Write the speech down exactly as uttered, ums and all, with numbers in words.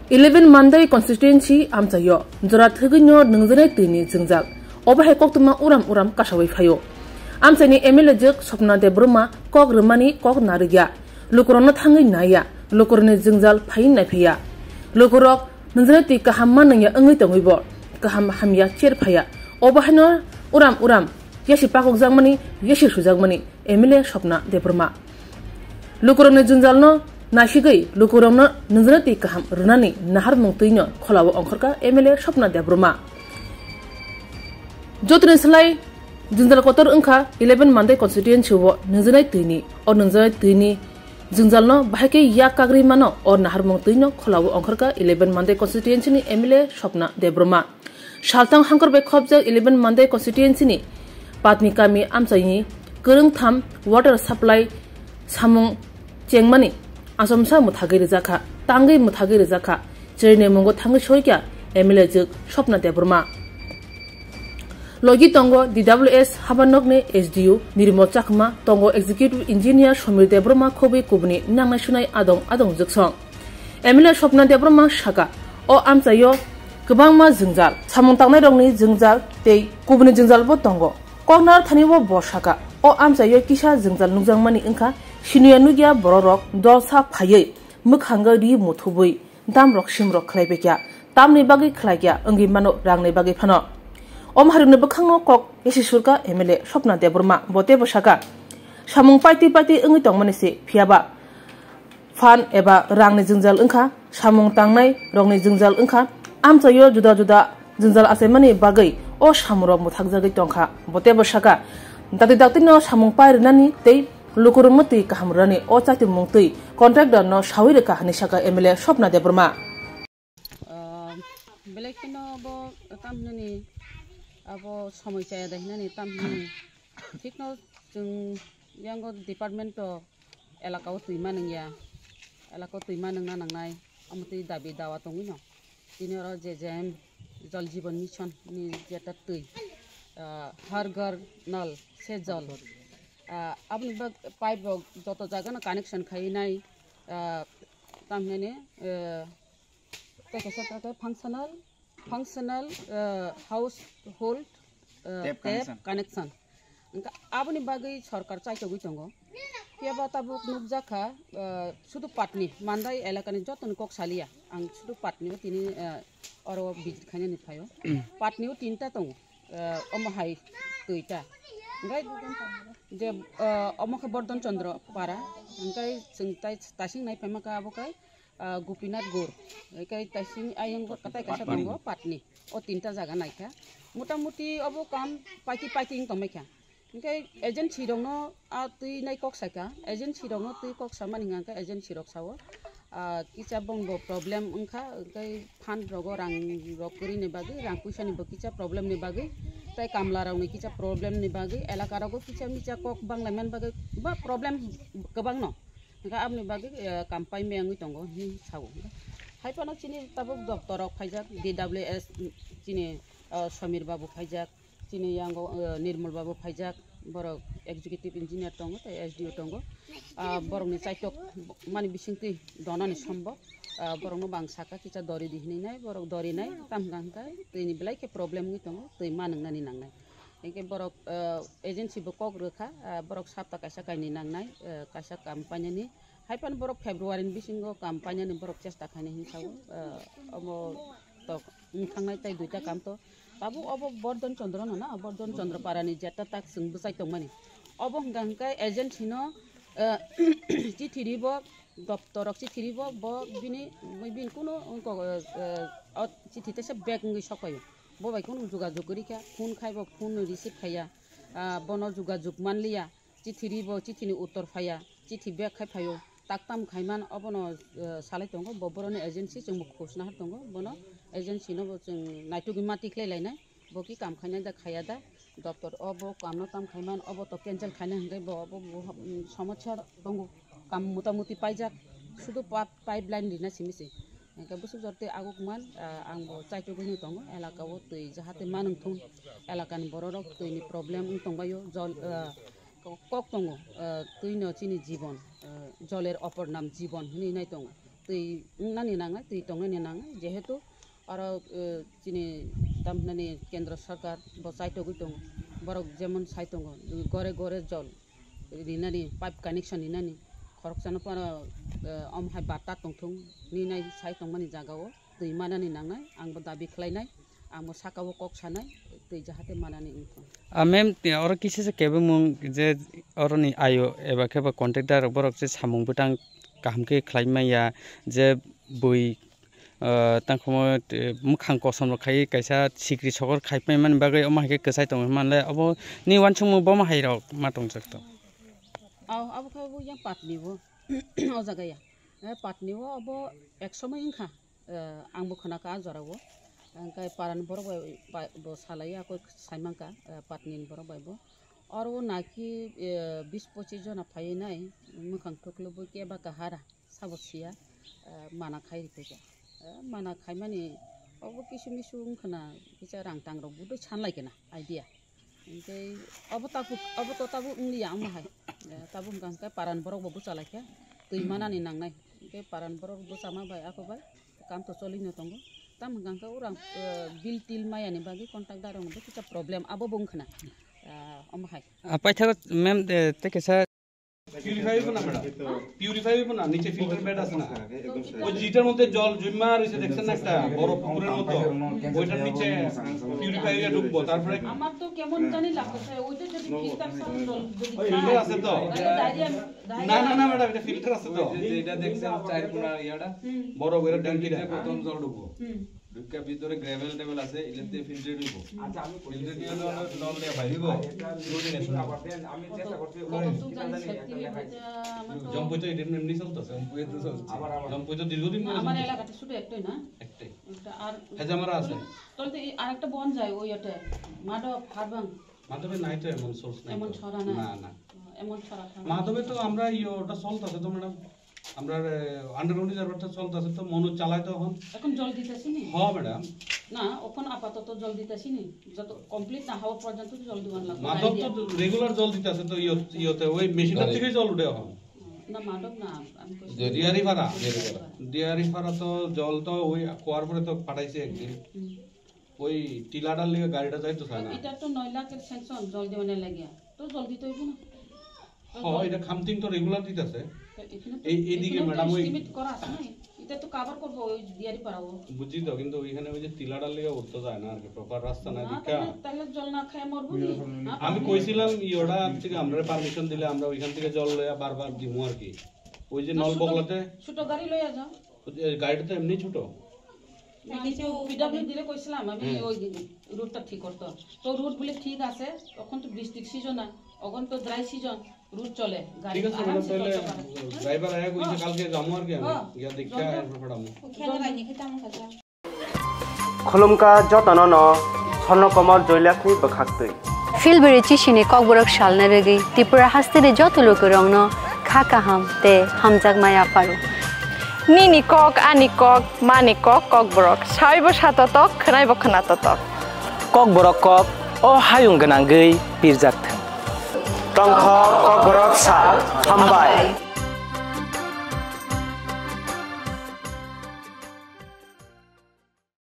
Eleven Mandai constituency amchaio jora thwgwino nwngjaknai twini jwngjal. Obo hai koktwma uram uram kasawi phaio. Amchaini M L A jwk Swapna Debbarma kok rwmani kok narwkya. Lukurokno thangwi naiya. Lukurokni jwngjal phaiwi naiphaiya. Lukurok nwngjaknai twi kaham ma nangya wngwi tongwibo kaham hamya cher phaiya. Obo haino uram uram yasi pakokjakmani, yasi sujakmani M L A Swapna Debbarma. Lukurokni jwnjalno naisigwi lukurokno nwngjaknai twi kaham rwnani naharmung twino kholao ongkhorkha M L A Swapna Debbarma. Jotoni slai jwnjal kotor wngkha eleven Mandai constituency o nwngjaknai twini. O nwngjaknai twini jwngjalno bahai khe yak kagri mano, o naharmung twino kholao ongkhorkha eleven Mandai constituency ni M L A Swapna Debbarma. Salthang hangkor bai khopjak eleven Mandai constituency ni Patni kami amchaini kwrwngtham water supply samung chengmani achomsa mwthagwi rwjakha, tangwi mwthagwi rwjakha, chwraini mungo thangwi soikha M L A jwk Swapna Debbarma. Logi tongo D W S habanokni S D O Nirmal Chakma, tongo Executive Engineer Somir Debbarma khobwi kubuni nangnai sunai adong adong jwksong. M L A Swapna Debbarma saka, o amchaio kwbangma jwngjal, samung tangnairokni jwngjal tei kubuni jwngjalbo tongo. Koknar thani o bo saka, o amchaio kisa jwngjal nukjakmani wngkha, siniya nukya bororok dolsa phaiwi mwkhango ri muthubwi damrok simrok khlaibaikha, tamni bagwi khlaikha wngwi mano rangni bagwi phano. Omo harokni bwkhangno kok yasi surkha M L A Swapna Debbarma, bo teibo saka, samung paitwi paitwi wngwi tongmani se, phiyaba phan eba rangni jwngjal wngkha, samung tangnai rokni jwngjal wngkha, amchaio juda juda jwngjal achaimani bagwi o samungrok mwthakjagwi tongkha. Bo teibo saka, dakti dakti no samung pai rwnani tei lukurokno twi kaham rwnani o chatimung twi contractor no sawi rwkha, hwnwi saka M L A Swapna Debbarma. Ah, belai kheno bo tam hinani abo somoi chaya da hinani tam hinani thikno chwng yango department to elaka o twi manwngya, elaka o twi manwngna nangnai, omo twi dabi dawa tongwino. Tini oro je je Jal Jeevan Mission ni jeta twi, ah, Har Ghar Nal Se Jal. Ah, aboni bag pipe rok joto jaga no connection khai nai, ah, tam hinani, eh, tei kaisa tei functional, functional, eh, household, eh, Tap tap connection. Connection. Wngkha aboni bagwi sorkar chaitogwi tongo. Phiyaba tabuk nukjakha, eh, sudu Patni, Mandai elakani jotoni kok saliya. Ang sudu Patni o tini, eh, oro visit khainani phaio. Patni o tinta tongo. Eh, omo hai twi ta. Hingke je, eh, omo khe Bordon Chandra para. Hingke chwng tai tasing nai phaima kha abo khe, ah, Gopinath Gur, hai khe taising ayang tai kaisa tongo Patni. O tinta jaga naikha. Mota moti obo kam paiti paiti wng tongmai kha. Hingke agency rokno a twi nai kok saikha, agency rokno twi kok samani hingka khe agency rok sao, ah, kisa bongni bo problem wngkha, hingke fund rogo rang rok kwrwini bagwi, rang puisani bo kisa problem ni bagwi, tai kamla rokni kisa problem ni bagwi, elaka rogo kisa misa kok banglaimani bagwi ba problem kwbangno. Hingke aboni bagwi, eh, kam pai mengwi tongo hinwi sao. Hai phano chini tabuk doctor rok phaijak, D W S chini, eh, Somir babu phaijak, chini yango, eh, Nirmal babu phaijak, borok executive engineer tongo tei S D O tongo. Ah, borokni chaitok mani bisingtwi donani sombo. Ah, borokno bang saka kisa dori di hinwi nai, borok dori nai, tam hwnka hwnkhe twini belai khe problem wngwi tongo, twi ma nwngnani nangnai. Hingke borok, eh, agency bo kok rwkha, eh, borok sapta kaisa kainwi nangnai, eh, kaisa kam painani. Hai phano borok February ni bisingo kam painani borok chesta khainai hinwi sao, eh, omo tok wng thangnai tei duita kam to. Tabuk obo Bordon Chandra no na, Bordon Chandra para ni jeta tak chwng bwchai tongmani. Obo hwnka hwnkhe agency no, eh, chithi ribo, doptor rok chithi ribo, bo bini, bini kuno wngkok, eh, eh, o chithi teisa bag wngwi sok phaio. Bo bai kunu jogajog kwrwi kha, phone khai bo phone receive khaiya, ah, bono jogajog manliya, chithi ri bo chithi ni uttor phaiya, chithi back khai phaio, tak tam khaiman obono, ah, salai tongo, bo boroni agency chwng bo khosna har tongo, bono agency no bo chwng naitugwi mati khlai lainai, bo ki kam khainai da khaiya da, doctor o bo kam no tam khaiman obo to cancel khaina hwnkhe bo, bo, bo, mm, somosya tongo, kam mota moti paijak, sudu pa-, pipeline rina simi se. Hingke bwswk jora tei aguk man, ah, ang bo chaitugwi no tongo, elaka o twi jahate manwng thung, elaka ni borok rok twi ni problem wng tong baio, jol, ah, kok tongo, ah, twi no chini jibon, ah, joler opor nam jibon hinwi nai tongo. twi wngnani nangnai, twi tongnani nangnai, jehetu oro, eh, chini tamhinani kendro sarkar bo chaitogwi tongo, borok jemon sai tongo, gore gore jol rinani, pipe connection rinani, khoroksano phano, eh, omo hai batta tongthung hinwi sai tongmani jagao twi manani nangnai, ang bo dabi khlainai, ang bo sakao kok sanai, twi jahate manani wngthung. A ma'am, oro kisa se kebengmung je oroni ayo eba khe bo contractor borok je samung bwtang kaham khe khlai manya, je bui, ah, tangkhomo, eh, mwkhang kosom rok khai kaisa sikri sokor khai paimani bagwi omo hai khe kwchai tongo hinmale obo ni uansukmung bomo hai rok ma tongjak to. Aw, abo khe bo yang patni bo o jaga ya. Eh, patni bo obo ek somoi wngkha. Eh, ang bo khwnakha a jorao. Hwnkhe parani borok bai, bai bo salai ya, koi sai mankha, eh, patni ni borok bai bo. Oro o naki, eh, bis pochis jona phaiwi nai, mwkhang thuklubui keba kahara, sabo siya, eh, mana khai rikha. Eh, mana khaimani obo kisu misu wngkhana, kisa rang tang rok budui sanlai kana idea. Hingke obo tabuk, obo to tabuk wng liya wngma hai. Eh, tabuk hingka hingke paran borok bo bwcha lai khe twi manani nangnai. Hingke paran borok bwchama bai ako bai kam to choli no tongo. Tam hingka hingke orang, eh, bil til maya ni bagwi contact da rong bo kisa problem abo bo wngkhana. Ah, omo hai. Ah, paithago ma'am, eh, tei kaisa Purify hoibo na, madam? Purify hoibo na? Niche filter bed ase na? ওই যেটার মধ্যে জল জমা রয়েছে, দেখছেন না, একটা বড় পুকুরের মতো, ওইটার নিচে পিউরিফাই হয়ে ঢুকবো, তারপরে আমার তো কেমন জানি লাগতেছে, ওইটা যদি ফিল্টার ছাড়া জল যদি ওই খায়, ইয়ে আছে তো? তাহলে ডায়রিয়া, না, ডায়রিয়া না, না, ম্যাডাম, এটা ফিল্টার আছে তো। ওই যে যেটা দেখছেন চার কোনা ইয়াটা, হুম। বড় করে ট্যাঙ্কিটা। প্রথম জল ঢুকবো। হুম। ঢুকে ভিতরে গ্র্যাভেল ট্যাভেল আছে, এটাতে ফিল্টার হইব। আচ্ছা, আমি ফিল্টার দিয়ে হলো জল দিয়ে বাইরিব। দুই দিনে শুনবো। কত, কত জানি সেফটি হইব, এটা আমার তো জম্পুই তো এটা এমনি চলতেছে, জম্পুই তো চলছে। জম্পুই তো দীর্ঘদিন ধরে আমার চলতেছে। এলাকাতে শুধু একটাই না? একটাই। একটা আর হেজামারা আছে। তাহলে তো এই আরেকটা বন যায় ওই ওটা, মাধব, হারবাং। মাধবে নাই তো এমন সোর্স নাই এমন তো। ছড়া নাই। না, না। এমন ছড়া খাওয়া। মাধবে তো আমরা ইয়ে ওটা চলতেছে তো ম্যাডাম। আমরা, এ, আন্ডারগ্রাউন্ড রিজার্ভারটা চলতেছে তো, মনোজ চালায় তো এখন। এখন জল দিতেছে নি? হ, ম্যাডাম। না, এখন আপাতত জল দিতেছে নি। যত কমপ্লিট না হওয়া পর্যন্ত তো জল দিওয়ান লাগবে। মাধব তো আইডিয়া। রেগুলার জল দিতেছে তো, ইয়ত-, ইয়তে, ওই মেশিনটার আরে। থেকেই জল উঠে এখন। না, মাধব না, আমি কইছি। জেরি। দিয়ারি ফারা। জেরি ফারা। দিয়ারি ফারা তো জল তো ওই কুয়ার পরে তো পাঠাইছে একদিন। হুম। ওই টিলাটার লিগে গাড়িটা যাইতো চায় না। এটা তো নয় লাখের স্যাংশন, জল দেওয়ানোর লাগিয়া। তো জল দিতে হইব না। হ, এটা খামতিং তো রেগুলার দিতেছে। তো এখানে তো, এই, এইদিকে এখানে তো ম্যাডাম ওই এস্টিমেট করা আছে না? এটা তো কভার করবো ওই দিয়ারি পাড়াও। বুঝছি তো, কিন্তু ওইখানে ওই যে টিলাটার লিগে উঠতে যায় না আর কি, প্রপার রাস্তা নাই না, দেখা। তাহলে, তাহলে জল না খায় মরবো নি? হ্যাঁ, আমি পানি। কইছিলাম ইয়োটা থেকে আমরা পারমিশন দিলে আমরা ওইখান থেকে জল লইয়া বারবার দিমু আর কি। ওই যে না, নল ছোট, বগলাতে ছোট গাড়ি লইয়া যাও। ওই যে গাড়িটা তো এমনি ছোট। না, কিছু পিডব্লিউডি রে কইছিলাম আমি হুম। ওই রুটটা ঠিক করতো। তো রুট বলে ঠিক আছে, তখন তো বৃষ্টির সিজন না, এখন তো ড্রাই সিজন, রুট চলে, গাড়ি ঠিক আছে, আরামসে ম্যাডাম, তাহলে চলতে পারে। ড্রাইভার আয়া কইছে হ্যাঁ। কালকে যাবো আর কি আমি, হ্যাঁ। গিয়া দেখে জল আয়া পাঠাবো। Khulumkha jotono no Swarno Komor Joilakni bwkhaktwi. Philbiri chisini kokborok salna rwgwi Tripura hasteni joto lukurokno kha kaham tei hamjakmaya pharo. Nini kok, ani kok, mani kok, kokborok. Saibo satotok, khwnaibo khwnatotok. Kokborok kok, o hayung gwnangwi pirjak thung. Tongthok kokborok sa, hambai.